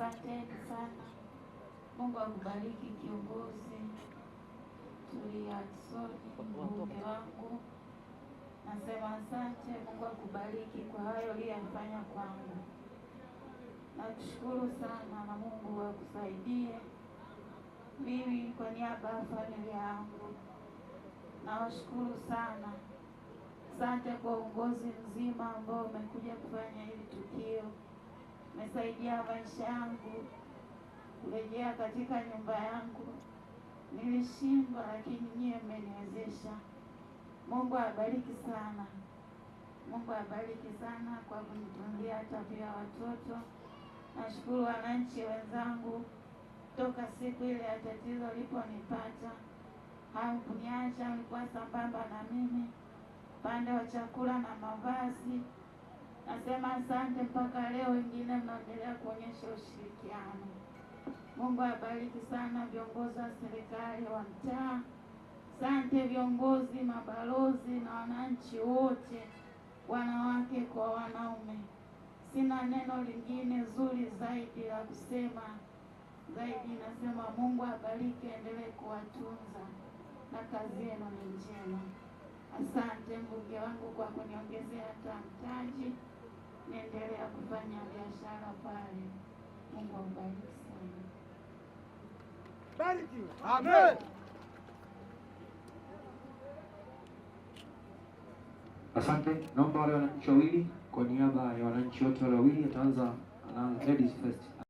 Asanteni sana. Mungu akubariki kiongozi Tulia Ackson, mbunge wangu. Nasema asante, Mungu akubariki kwa hayo uliyofanya kwangu. Nakushukuru sana na Mungu akusaidie. Mimi kwa niaba ya familia yangu nawashukuru sana. Asante kwa uongozi mzima ambao umekuja kufanya hili tukio. Umesaidia maisha yangu kurejea katika nyumba yangu. Nilishindwa, lakini nyie mmeniwezesha. Mungu awabariki sana. Mungu awabariki sana kwa kunitunzia hata pia watoto. Nashukuru wananchi wenzangu, toka siku ile ya tatizo liponipata hamkuniacha, mlikuwa sambamba na mimi upande wa chakula na mavazi. Nasema asante mpaka leo, wengine mnaendelea kuonyesha ushirikiano. Mungu awabariki sana viongozi wa serikali wa mtaa. Asante viongozi, mabalozi na wananchi wote, wanawake kwa wanaume. Sina neno lingine zuri zaidi la kusema zaidi, nasema Mungu abariki, endelee kuwatunza na kazi yenu ni njema. Asante mbunge wangu kwa kuniongezea hata mtaji, niendelea kufanya biashara pale. Mungu awabariki sana. Bariki. Amen. Asante, naomba wale wananchi wawili kwa niaba ya wananchi wote wale wawili, ataanza, anaanza ladies first.